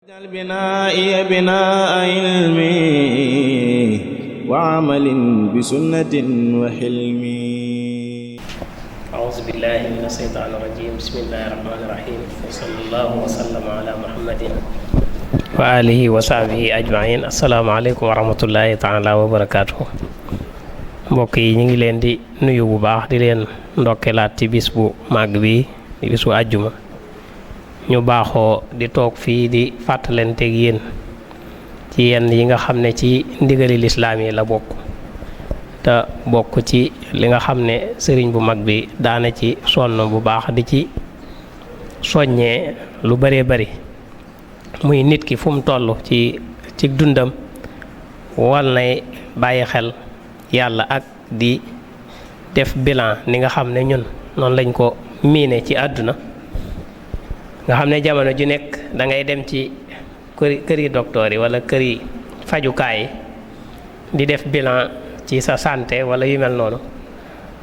واجعل بنائي بناء علم وعمل بسنة وحلم. أعوذ بالله من الشيطان الرجيم. بسم الله الرحمن الرحيم. وصلى الله وسلم على محمد وآله وصحبه أجمعين. السلام عليكم ورحمة الله تعالى وبركاته. mbokk yi ñu ngi leen di nuyu bu baax di leen ndokkeelaat ci bis bu màgg bi di bisu àjjuma ñu baaxoo di toog fii di fàttalanteeg yéen ci yenn yi nga xam ne ci ndigali lislaam yi la bokk te bokk ci li nga xam ne sëriñ bu mag bi daana ci sonn bu baax di ci soññee lu bëree bëri muy nit ki fu mu toll ci dundam wal nay bàyyi xel yàlla ak di def bilan ni nga xam ne ñun noonu lañ ko miine ci àdduna nga xam ne jamono ju nekk da ngay dem ci këri docteur yi wala këri fajukaay yi di def bilan ci sa santé wala yu mel noonu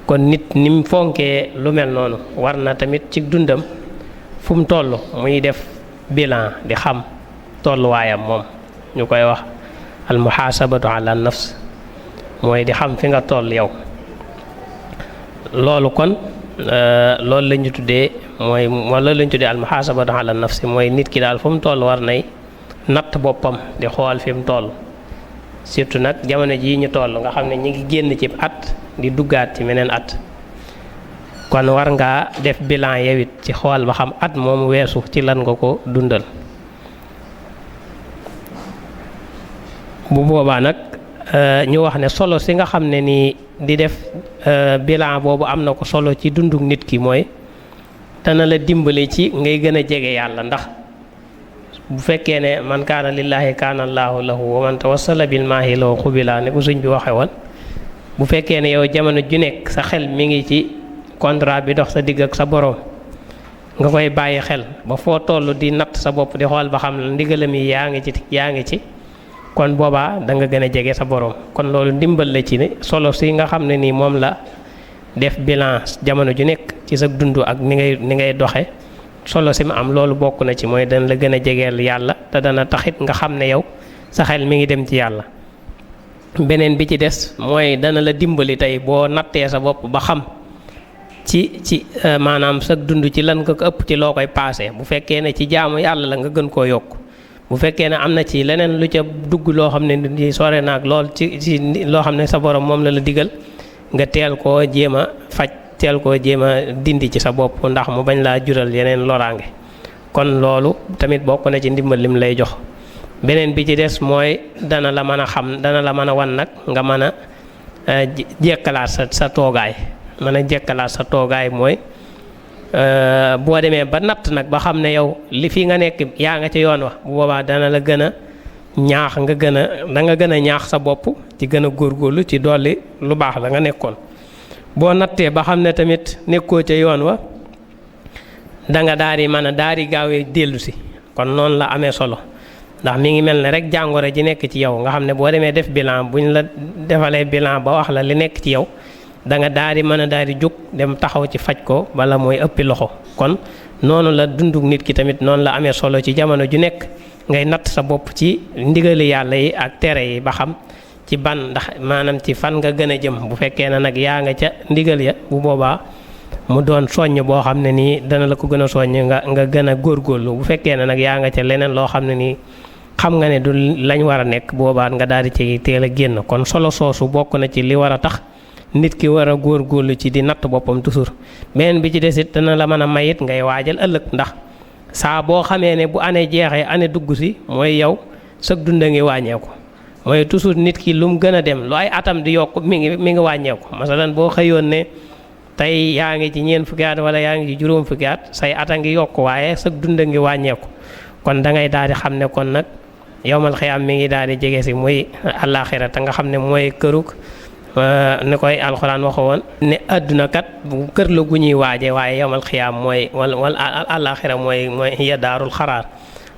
kon nit ni mu fonkee lu mel noonu war na tamit ci dundam fu mu toll muy def bilan di xam tolluwaayam moom ñu koy wax al muhaasabatu ala nafs mooy di xam fi nga toll yow loolu kon loolu lañu tuddee loolu lañu tuddee al muhaasabatu ala nafsi mooy nit ki daal fu mu toll war nay natt boppam di xool fi mu toll surtout nag jamono jii ñu toll nga xam ne ñi ngi génn ci at di duggaat ci meneen at kon war ngaa def bilan yewit ci xool ba xam at moom weesu ci lan nga ko dundal bu boobaa nag ñu wax ne solo si nga xam ne nii di def bilan boobu am na ko solo ci dunduk nit ki mooy dana la dimbali ci ngay gën a jege yàlla ndax bu fekkee ne man kaana lillaahi kaana allaahu lahu wa man tawassala bil maahi lahu xubila ne ko suñ bi waxe woon bu fekkee ne yow jamono ju nekk sa xel mi ngi ci contrat bi dox sa digg ak sa borom nga koy bàyyi xel ba foo toll di natt sa bopp di xool ba xam ndigalam yi yaa ngi ci kon boobaa da nga gën a jege sa borom kon loolu ndimbal la ci ne solo si nga xam ne nii moom la def bilan jamono ju nekk ci sa dund ak ni ngay doxe solo si mu am loolu bokk na ci mooy dana la gën a jegeel yàlla te dana taxit nga xam ne yow sa xel mi ngi dem ci yàlla beneen bi ci des mooy dana la dimbali tey boo nattee sa bopp ba xam ci maanaam sa dund ci lan nga ko ëpp ci loo koy paase bu fekkee ne ci jaamu yàlla la nga gën koo yokk bu fekkee ne am na ci leneen lu ca dugg loo xam ne ni sore naag lool ci loo xam ne sa borom moom la digal nga teel koo jéem a faj teel koo jéem a dindi ci sa bopp ndax mu bañ laa jural yeneen loraange kon loolu tamit bokk na ci ndimbal lim lay jox beneen bi ci des mooy dana la mën a xam dana la mën a wan nag nga mën a jekkalaat sa toogaay mën a jekkalaat sa toogaay mooy boo demee ba natt nag ba xam ne yow li fi nga nekk yaa nga ca yoon wax bu boobaa dana la gën a ñaax da nga gën a ñaax sa bopp ci gën a góorgóorlu ci dolli lu baax la nga nekkoon boo nattee ba xam ne tamit nekkoo ca yoon wa da nga daal di mën a daal di gaawee dellu si kon noonu la amee solo ndax mi ngi mel ne rek jàngoro ji nekk ci yow nga xam ne boo demee def bilan buñ la defalee bilan ba wax la li nekk ci yow da nga daal di mën a daal di jóg dem taxaw ci faj ko bala mooy ëppi loxo kon noonu la dunduk nit ki tamit noonu la amee solo ci jamono ju nekk ngay natt sa bopp ci ndigali yàlla yi ak tere yi ba xam ci ban ndax maanaam ci fan nga gën a jëm bu fekkee ne nag yaa nga ca ndigal ya bu boobaa mu doon soññ boo xam ne nii dana la ko gën a soññ nga gën a góorgóorlu bu fekkee ne nag yaa nga ca leneen loo xam ne nii xam nga ne du lañ war a nekk boobaa nga daal di ci teel a génn kon solo soosu bokk na ci li war a tax nit ki war a góorgóorlu ci di natt boppam toujours beneen bi ci des it dana la mën a mayit ngay waajal ëllëg ndax saa boo xamee ne bu année jeexee année dugg si mooy yow sag dund a ngi wàññeeku mooy toujours nit ki lu mu gën a dem lu ay atam di yokk mi ngi wàññeeku masalan boo xëyoon ne tey yaa ngi ci ñeent fukki at wala yaa ngi ci juróom fukki at say at a ngi yokk waaye sag dund a ngi wàññeeku kon da ngay daal di xam ne kon nag yowmal xiyaam mi ngi daal di jege si muy àllaaxira te nga xam ne mooy këruk ni koy alxuraan waxo woon ne àdduna kat bu kër la gu ñuy waaje waaye yowmal xiyaam mooy wal àllaaxira mooy hiya daarul xaraar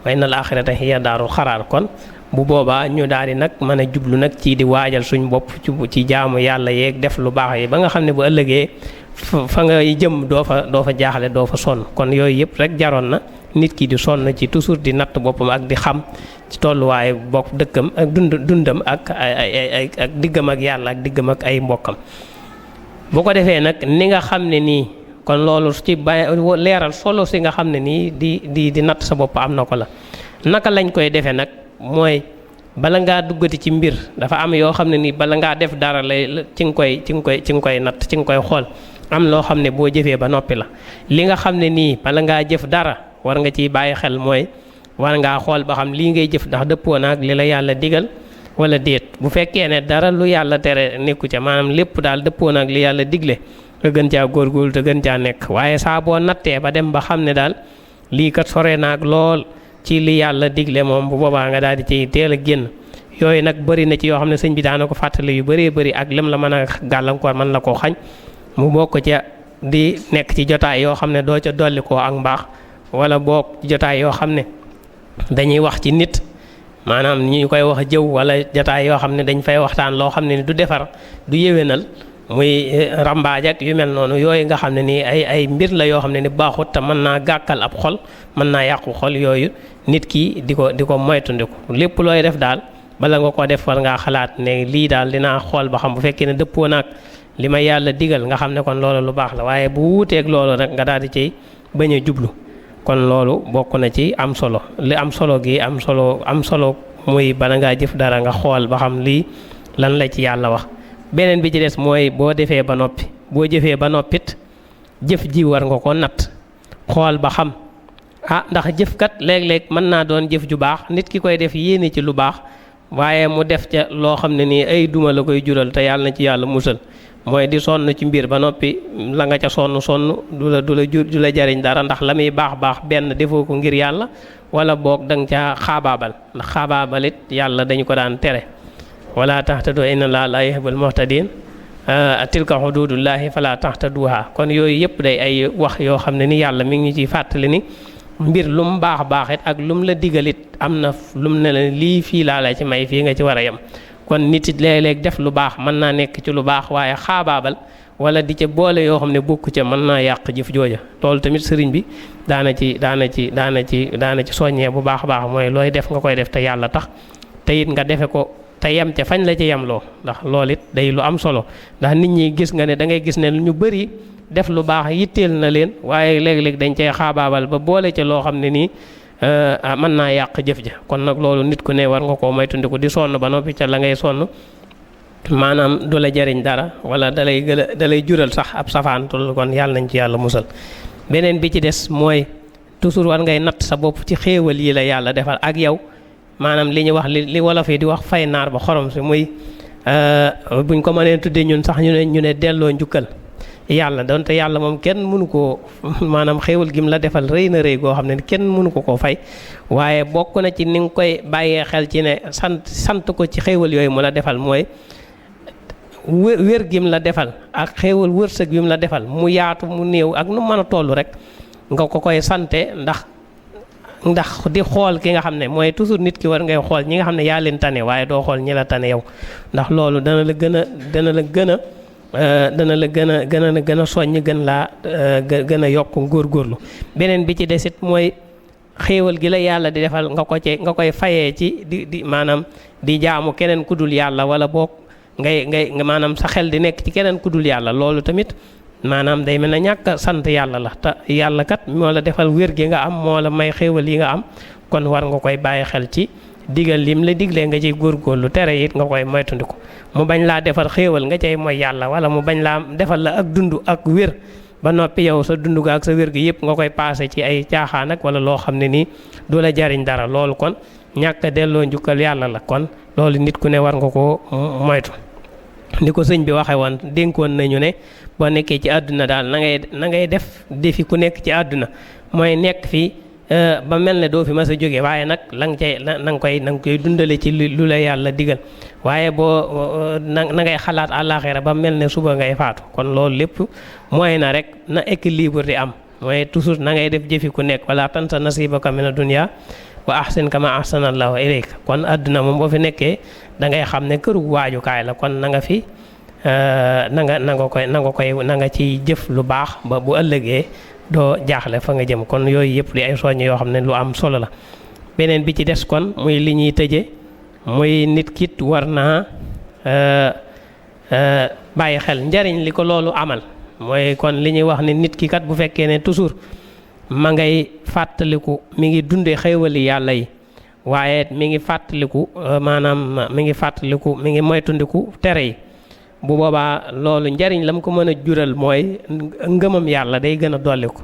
wa innal aaxirata hiya daarul xaraar kon bu boobaa ñu daal di nag mën a jublu nag ci di waajal suñ bopp ci jaamu yàlla yeeg def lu baax yi ba nga xam ne bu ëllëgee fa nga jëm doo fa jaaxle doo fa sonn kon yooyu yëpp rek jaroon na nit ki di sonn ci toujours di natt boppam ak di xam ci tolluwaay bokk dëkkam ak dundam ak ak diggam ak yàlla ak diggam ak ay mbokkam. bu ko defee nag ni nga xam ne nii kon loolu ci leeral solo si nga xam ne nii di natt sa bopp am na ko la. naka lañ koy defee nag mooy bala ngaa duggati ci mbir dafa am yoo xam ne nii bala ngaa def dara lay ci nga koy natt ci nga koy xool. am loo xam ne boo jëfee ba noppi la li nga xam ne nii bala ngaa jëf dara war nga ciy bàyyi xel mooy war ngaa xool ba xam lii ngay jëf ndax dëppoo naag li la yàlla digal wala déet. bu fekkee ne dara lu yàlla tere nekku ca maanaam lépp daal dëppoo naag li yàlla digle nga gën caa góorgóorlu te gën caa nekk waaye saa boo nattee ba dem ba xam ne daal lii kat sore naag lool ci li yàlla digle moom bu boobaa nga daal di ciy teel a génn. yooyu nag bëri na ci yoo xam ne sëñ bi daana ko fàttali yu bëree bëri ak lim la mën a gàllankoor mën la koo xañ mu bokk ca di nekk ci jotaay yoo xam ne doo ca dolli koo ak mbaax wala boog jotaay yoo xam ne dañuy wax ci nit maanaam ñu koy wax jëw wala jotaay yoo xam ne dañ fay waxtaan loo xam ne du defar du yéwénal muy rambaaj ak yu mel noonu yooyu nga xam ne nii ay mbir la yoo xam ne ni baaxut te mën naa gàkkal ab xol mën naa yàqu xol yooyu nit ki di ko moytandiku lépp looy def daal bala nga ko def war ngaa xalaat ne lii daal dinaa xool ba xam bu fekkee ne dëppoo naag li ma yàlla digal nga xam ne kon loolu lu baax la waaye bu wuuteeg loolu rek nga daal di ciy bañ a jublu kon loolu bokk na ci am solo li am solo gi am solo muy bala ngaa jëf dara nga xool ba xam lii lan la ci yàlla wax. beneen bi ci des mooy boo defee ba noppi boo jëfee ba noppit jëf ji war nga ko natt xool ba xam ndax jëfkat léeg-léeg mën naa doon jëf ju baax nit ki koy def yéene ci lu baax waaye mu def ca loo xam ne nii ay duma la koy jural te yàlla na ci yàlla musal. mooy di sonn ci mbir ba noppi la nga ca sonn du la jariñ dara ndax la muy baax benn defoo ko ngir yàlla wala boog da nga caa xaabaabal ndax xaabaabalit yàlla dañu ko daan tere wala taxtadu inna laa laa yuhibbul muhtadin tilka xududullahi fala taxtaduha kon yooyu yëpp day ay wax yoo xam ne ni yàlla mi ngi ciy fàttali ni mbir lu mu baax it ak lu mu la digalit am na lu mu ne la lii fii laa la ci may fii nga ci war a yem kon nit it léeg-léeg def lu baax mën naa nekk ci lu baax waaye xaabaabal wala di ca boole yoo xam ne bokku ca mën naa yàq jëf jooja loolu tamit sëriñ bi daana ci soññee bu baax a baax mooy looy def nga koy def te yàlla tax te it nga defe ko te yem ca fañ la ci yemloo ndax loolu it day lu am solo ndax nit ñi gis nga ne da ngay gis ne ñu bëri def lu baax yitteel na leen waaye léeg-léeg dañ cay xaabaabal ba boole ca loo xam ne nii mën naa yàq jëf ja kon nag loolu nit ku ne war nga koo moytandiku di sonn ba noppi ca la ngay sonn maanaam du la jariñ dara wala dalay jural sax ab safaantul kon yàlla nañ ci yàlla musal. beneen bi ci des mooy toujours war ngay natt sa bopp ci xéewal yi la yàlla defal ak yow maanaam li ñu wax li wolof yi di wax fay naar ba xorom si muy buñ ko mënee tuddee ñun sax ñu ne delloo njukkal yàlla donte yàlla moom kenn mënu koo maanaam xéewal gim la defal rëy na rëy goo xam ne kenn mënu ko koo fay waaye bokk na ci ni nga koy bàyyee xel ci ne sant ko ci xéewal yooyu mu la defal mooy wér gim la defal ak xéewal wërsëg bi mu la defal mu yaatu mu néew ak nu mën a toll rek nga ko koy sante ndax di xool ki nga xam ne mooy toujours nit ki war ngay xool ñi nga xam ne yaa leen tane waaye doo xool ñi la tane yow ndax loolu dana la gën a soññ gën a yokk góorgóorlu. beneen bi ci desit mooy xéewal gi la yàlla di defal nga koy fayee ci di maanaam di jaamu keneen ku dul yàlla wala boog ngay maanaam sa xel di nekk ci keneen ku dul yàlla loolu tamit maanaam day mel na ñàkk sant yàlla la te yàlla kat moo la defal wér gi nga am moo la may xéewal yi nga am kon war nga koy bàyyi xel ci digal lim la diglee nga ciy góorgóorlu tere it nga koy moytandiku mu bañ laa defal xéewal nga cay mooy yàlla wala mu bañ laa defal la ak dund ak wér ba noppi yow sa dund ga ak sa wér gi yëpp nga koy paase ci ay caaxaan ak wala loo xam ne nii du la jariñ dara loolu kon ñàkk a delloo njukkal yàlla la kon loolu nit ku ne war nga koo moytu. ni ko sëñ bi waxee woon dénkoon nañu ne boo nekkee ci àdduna daal na ngay def defi ku nekk ci àdduna mooy nekk fi ba mel ne doo fi mas a jóge waaye nag la nga koy dundale ci lu la yàlla digal waaye boo na ngay xalaat àllaaxira ba mel ne suba ngay faatu kon loolu lépp mooy na rek na équilibre di am mooy toujours na ngay def jëfi ku nekk wala tansa nasibaka mina dunya wa ahsin kama ahsana allahu ilayka kon àdduna moom boo fi nekkee da ngay xam ne këru waajukaay la kon na nga fi na nga ciy jëf lu baax ba bu ëllëgee doo jaaxle fa nga jëm. kon yooyu yëpp di ay soññ yoo xam ne lu am solo la. beneen bi ci des kon muy li ñuy tëje muy nit kit war naa bàyyi xel njariñ li ko loolu amal. mooy kon li ñuy wax ne nit ki kat bu fekkee ne toujours ma ngay fàttaliku mi ngi dundee xéewali yàlla yi waaye mi ngi fàttaliku maanaam mi ngi moytundiku tere yi, bu boobaa loolu njariñ la mu ko mën a jural mooy ngëmam yàlla day gën a dolliku.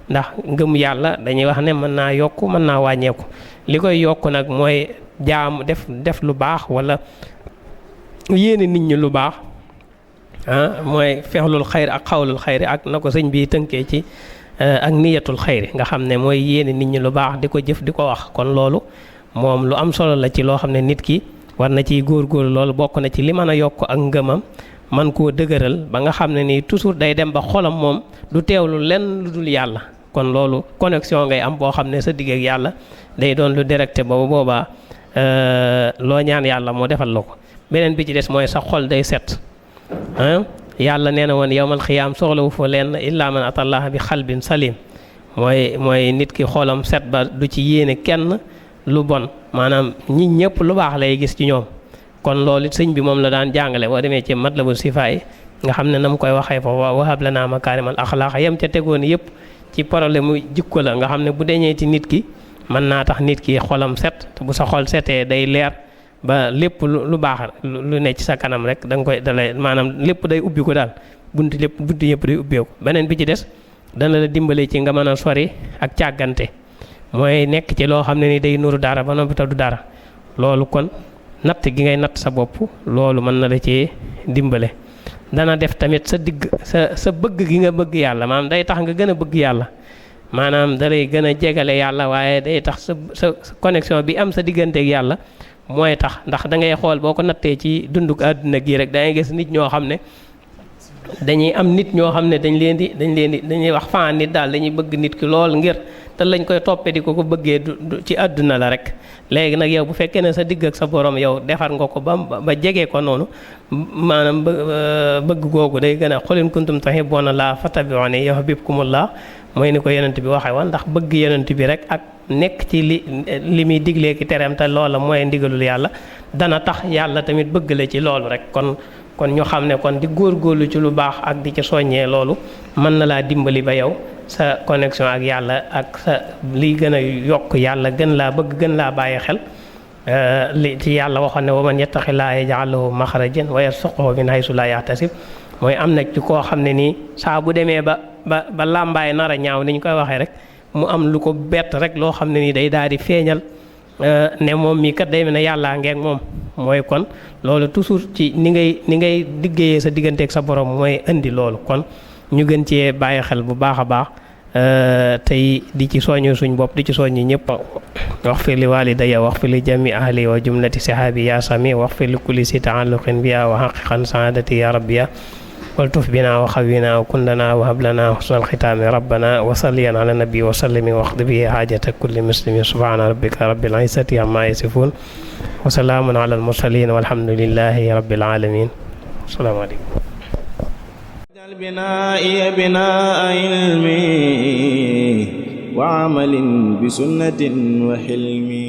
ndax ngëm yàlla dañuy wax ne mën naa yokk mën naa wàññeeku. li koy yokk nag mooy jaam def lu baax wala yéene nit ñi lu baax mooy fexlul xayri ak xawlul xayri ak na ko sëñ bi tënkee ci ak niyatul xayri nga xam ne mooy yéene nit ñi lu baax di ko jëf di ko wax. kon loolu moom lu am solo la ci loo xam ne nit ki war na ciy góorgóorlu. loolu bokk na ci li mën a yokk ak ngëmam man koo dëgëral ba nga xam ne nii toujours day dem ba xolam moom du teewlu lenn lu dul yàlla. kon loolu connexion ngay am boo xam ne sa digg ak yàlla day doon lu directé ba boobaa loo ñaan yàlla moo defal la ko. beneen bi ci des mooy sa xol day set. yàlla nee na woon yawmal xiyaam soxlawu fa leen illaa man atallaha bi xalbin salim. mooy nit ki xolam set ba du ci yéene kenn lu bon, maanaam ñi ñëpp lu baax lay gis ci ñoom. kon loolu sëñ bi moom la daan jàngale boo demee ci Matlabul Sifaay nga xam ne na mu koy waxee fa wahab lanaa makaarimal axlaaq yem ca tegoon yëpp ci problème mu jikko la nga xam ne bu deñee ci nit ki mën naa tax nit ki xolam set te bu sa xol setee day leer ba lépp lu baax lu ne ci sa kanam rek da nga koy dalay maanaam lépp day ubbi ko daal buntu yëpp day ubbeeku. beneen bi ci des dana la dimbale ci nga mën a sori ak càggante, mooy nekk ci loo xam ne ni day nuru dara ba noppi te du dara. loolu kon natt gi ngay natt sa bopp loolu mën na la ci dimbale. dana def tamit sa digg sa bëgg gi nga bëgg yàlla, maanaam day tax nga gën a bëgg yàlla, maanaam da lay gën a jegale yàlla, waaye day tax sa connexion bi am sa digganteeg yàlla mooy tax. ndax da ngay xool boo ko nattee ci dunduk àdduna gi rek da ngay gis nit ñoo xam ne dañuy am nit ñoo xam ne dañuy wax fan nit daal dañuy bëgg nit ki lool ngir te lañ koy toppee di ko bëggee ci àdduna la rek. léegi nag yow bu fekkee ne sa digg ak sa borom yow defar nga ko ba jege ko noonu, maanaam bëgg googu day gën a qul in kuntum tuhibbuuna llaaha fattabi'uunii yuhbibkumullaah, mooy ni ko yonent bi waxee woon. ndax bëgg yonent bi rek ak nekk ci li muy diglee ki tereem te loola mooy ndigalul yàlla dana tax yàlla tamit bëgg la ci loolu rek. kon ñu xam ne kon di góorgóorlu ci lu baax ak di ci soññee loolu mën na laa dimbali ba yow sa connexion ak yàlla ak sa liy gën a yokk yàlla gën laa bëgg gën laa bàyyi xel. li ci yàlla waxoon ne wa man yattaqillaaha yaj'al lahu maxrajan wa yarzuqhu min haysu laa yahtasib, mooy am na ci koo xam ne nii saa bu demee ba làmbaay nar a ñaaw ni ñu koy waxee rek mu am lu ko bett rek loo xam ne nii day daal di feeñal ne moom mii kat day mel ne yàllaa ngeeg moom. mooy kon loolu toujours ci ni ngay diggéeyee sa digganteeg sa borom mooy indi loolu. kon ñu gën cee bàyyi xel bu baax a baax tey di ci soññu suñ bopp di ci soññu ñëpp. waxfir li walidayya waxfir li jami ahli wa jumlati sahaabi ya sami waxfir li kulli si taalluqin biya wa haqiqan saadati ya rabbiya waltuf bina wa xawina wa kundana wa hablana husnal xitaami rabbana wa salliyan ala nabi wa sallimi waxdi bihi haajata kulli muslimin subhana rabbika rabbil izzati amma yasifun wa salaamun ala al-mursalin walhamdulillahi rabbil alamin. assalaamu aleykum. waj'al binaa'iya binaa'a ilmi wa amalin bi sunnatin wa hilmi